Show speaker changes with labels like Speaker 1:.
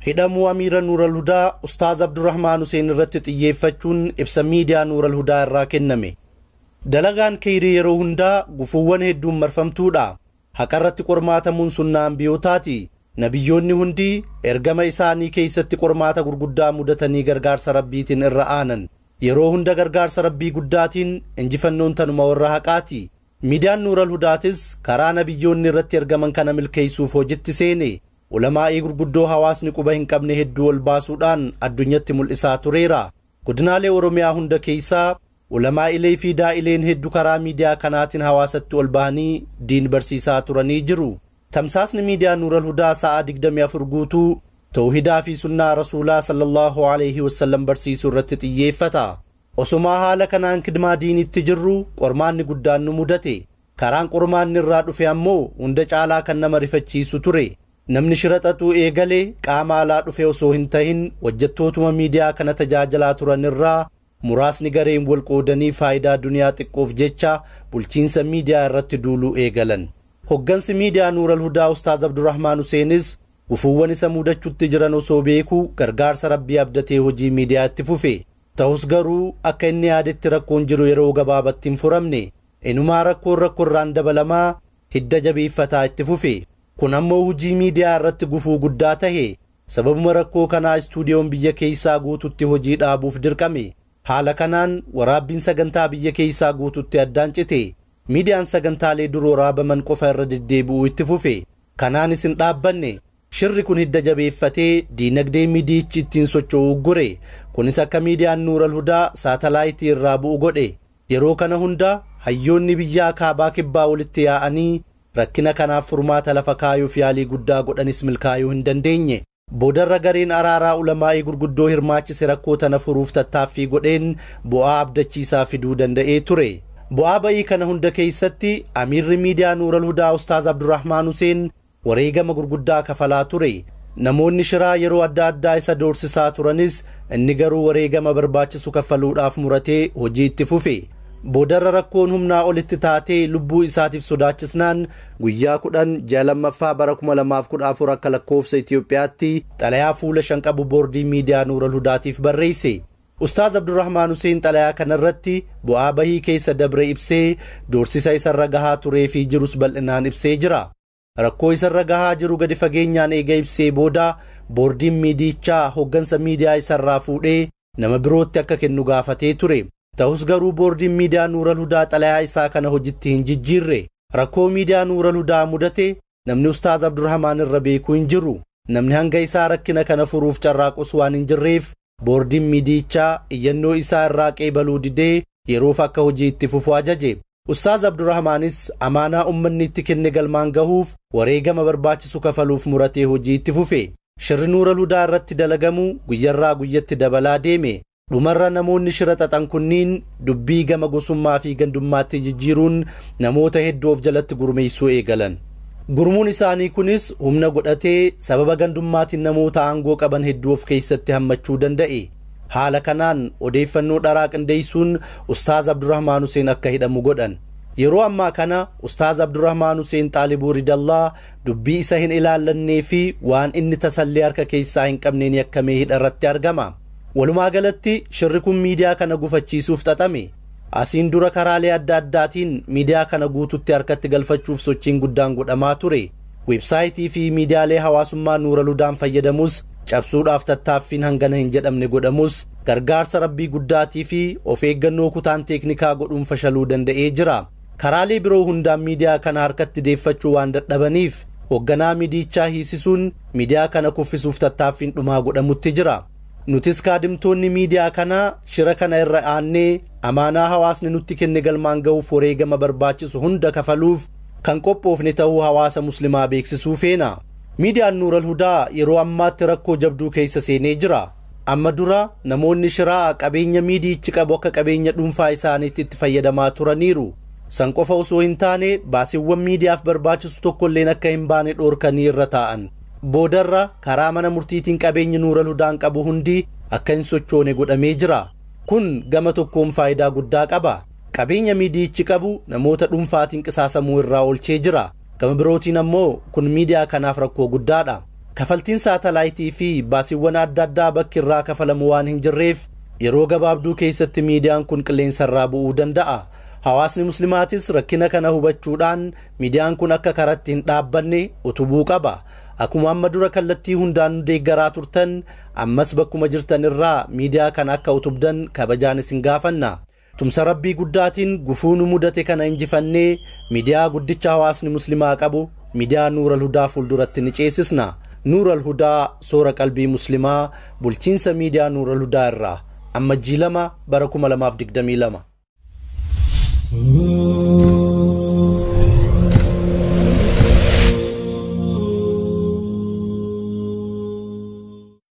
Speaker 1: Hidhamuu Amiira Nuural Hudaa Ustaaz Abdurrahmaan Huseen irratti xiyyeeffachuun ibsa miidiyaa Nuural Hudaa irraa kenname. Dalagaan keeyrii yeroo hundaa gufuuwwan hedduun marfamtuudha. Haqa irratti qormaatamuun sunnaa ambiyootaati. Nabiyyoonni hundi ergama isaanii keessatti qormaata gurguddaa mudatanii gargaarsa Rabbiitiin irra aanan. Yeroo hunda gargaarsa Rabbii guddaatiin injifannoon tanuma warra haqaati. Miidiyaan Nuural Hudaatis karaa nabiyyoonni irratti ergaman kana milkeessuuf hojitti seene. Ulamaa'ii gurguddoo hawaasni quba hin qabne hedduu ol baasuudhaan addunyatti mul'isaa tureera. Godinaalee Oromiyaa hunda keessaa ulamaa'ilee fi daa'ileen hedduu karaa miidiyaa kanaatiin hawaasatti ol bahanii diin barsiisaa turanii jiru. Tamsaasni miidiyaa Nuural Hudaa sa'a 24 guutuu tawhidaa fi sunnaa Rasuulaa sallallahu alaihi wasallam barsiisuu irratti xiyyeeffata. Osomaa haala kanaan kidmaa diinitti jirru qormaanni guddaan nu mudate. Karaan qormaanni irraa dhufe ammoo hunda caalaa kan nama rifachiisu ture. Namni shira xaxuu eegale qaama alaa dhufe osoo hin tahin hojjettootuma miidiyaa kana tajaajilaa turan irraa muraasni gareen wal qoodanii faayidaa duniyaa xiqqoof jecha bulchiinsa miidiyaa irratti duuluu eegalan. Hoggansi miidiyaa Nuural Hudaa Ustaaz Abdurrahmaan Huseenis gufuuwwan isa mudachuutti jiran osoo beeku gargaarsa Rabbii abdatee hojii miidiyaa itti fufe. Ta'us garuu akka inni yaadetti rakkoon jiru yeroo gabaabatti hin furamne. Inumaa rakkoon rakkoorraan dabalamaa hidda jabeeffataa itti fufe. Kun ammoo hojii miidiyaa irratti gufuu guddaa tahe. Sababuma rakkoo kanaa istuudiyoon biyya keessaa guututti hojii dhaabuuf dirqame. Haala kanaan waraabbiin sagantaa biyya keessaa guututti addaan cite. Miidiyaan sagantaalee dur waraabaman qofa irra deddeebi'uu itti fufe. Kanaanis hin dhaabbanne. Shirri kun hidda jabeeffatee diinagdee miidiyichi ittiin socho'uu gore. Kunis akka miidiyaan Nuural Hudaa saatalaayitii irraa bu'u godhe. Yeroo kana hunda hayyoonni biyyaa kaabaa kibbaa walitti yaa'anii rakkina kanaaf furmaata lafa kaayuuf yaalii guddaa godhanis milkaayuu hin dandeenye. Boodarra gareen araaraa ulamaa'ii gurguddoo hirmaachise rakkoo tana furuuf tattaaffii godheen bu'aa abdachiisaa fiduu danda'ee ture. Bu'aa ba'ii kana hunda keessatti amiirri miidiyaa Nuural Hudaa Ustaaz Abdurrahmaan Huseen wareegama gurguddaa kafalaa ture. Namoonni shiraa yeroo adda addaa isa doorsisaa turanis inni garuu wareegama barbaachisu kaffaluudhaaf muratee hojii itti fufe. Boodarra rakkoon humnaa olitti taatee lubbuu isaatiif sodaachisnaan guyyaa 10 ji'a 2ffaa bara 2014 akka lakkoofsa Itoophiyaatti xalayaa fuula 5 qabu boordii miidiyaa Nuural Hudaatiif barreesse. Ustaaz Abdurrahmaan Huseen xalayaa kanarratti bu'aa bahii keessa dabre ibsee doorsisa isarra gahaa turee fi jirus bal'inaan ibsee jira. Rakkoo isarra gahaa jiru gadi fageenyaan eega ibsee booda boordiin miidiyichaa hoggansa miidiyaa isarraa fuudhee nama birootti akka kennu gaafatee ture. Ta'us garuu boordiin miidiyaa Nuural Hudaa xalayaa isaa kana hojitti hin jijjiirre. Rakkoo miidiyaa Nuural Hudaa mudate namni Ustaaz Abdurrahmaan irra beekuu hin jiru. Namni hanga isaa rakkina kana furuuf carraaqus waan hin jirreef boordiin miidiyichaa iyyannoo isaa irraa qeebaluu didee yeroof akka hojii itti fufu ajaje. Ustaaz Abdurrahmaanis amaanaa uummanni itti kenne galmaan gahuuf wareegama barbaachisu kafaluuf muratee hojii itti fufe. Shirri Nuural Hudaa irratti dalagamu guyyarraa guyyatti dabalaa deeme. Dhumarra namoonni shira xaxan kunniin dubbii gama gosummaa fi gandummaatti jijjiiruun namoota hedduu of jalatti gurmeessuu eegalan. Gurmuun isaanii kunis humna godhatee sababa gandummaatiin namoota aangoo qaban hedduu of keessatti hammachuu danda'e. Haala kanaan odeeffannoo dharaa qindeessuun Ustaaz Abdurrahmaan Huseen akka hidhamu godhan. Yeroo ammaa kana Ustaaz Abdurrahmaan Huseen Xaalibuu Ridallaa dubbii isa hin ilaallannee fi waan inni tasallee harka keessaa hin qabneen yakkamee hidha irratti argama. Walumaa galatti shirri kun miidiyaa kana gufachiisuuf xaxame. Asiin dura karaalee adda addaatiin miidiyaa kana guututti harkatti galfachuuf sochiin guddaan godhamaa ture. Weebsaayitii fi miidiyaalee hawaasummaa Nuural Hudaan fayyadamus cabsuudhaaf tattaaffiin hangana hin jedhamne godhamus gargaarsa Rabbii guddaatii fi of eeggannoo kutaan teeknikaa godhuun fashaluu danda'ee jira. Karaalee biroo hundaan miidiyaa kana harkatti deeffachuu waan dadhabaniif hogganaa miidiyichaa hiisisuun miidiyaa kana kuffisuuf tattaaffiin dhumaa godhamutti jira. Nutis kaadimtoonni miidiyaa kanaa shira kana irra aannee amaanaa hawaasni nutti kenne galmaan gahuuf wareegama barbaachisu hunda kafaluuf kan qophoofne ta'uu hawaasa muslimaa beeksisuu feena. Miidiyaan Nuural Hudaa yeroo ammaatti rakkoo jabduu keessa seenee jira. Amma dura namoonni shiraa qabeenya miidiyichi qabu akka qabeenya dhuunfaa isaaniitti itti fayyadamaa turaniiru. San qofa osoo hin taane baasiiwwan miidiyaaf barbaachisu tokkolleen akka hin baane dhoorkanii irra taa'an. Boodarra karaa mana murtiitiin qabeenyi Nuural Hudaan qabu hundi akka hin sochoone godhamee jira. Kun gama tokkoon faayidaa guddaa qaba. Qabeenya miidiyichi qabu namoota dhuunfaatiin qisaasamuu irraa oolchee jira. Gama birootiin ammoo kun miidiyaa kanaaf rakkoo guddaadha. Kafaltiin saatalaayitii fi baasiiwwan adda addaa bakki irraa kafalamu waan hin jirreef yeroo gabaabduu keessatti miidiyaan kun qilleensarraa bu'uu danda'a. Hawaasni muslimaatis rakkina kana hubachuudhaan miidiyaan kun akka karatti hin dhaabbanne utubuu qaba. Akkuma amma dura kallattii hundaan deeggaraa turtan ammas bakkuma jirtan irraa miidiyaa kana akka utubdan kabajaan isin gaafanna. Tumsa rabbii guddaatiin gufuu nu mudate kana injifannee miidiyaa guddicha hawaasni muslimaa qabu miidiyaa Nuural Hudaa fuulduratti ni ceesisna. Nuural Hudaa soora qalbii muslimaa bulchiinsa miidiyaa Nuural Hudaa irraa Ammajjii 2 bara 2022.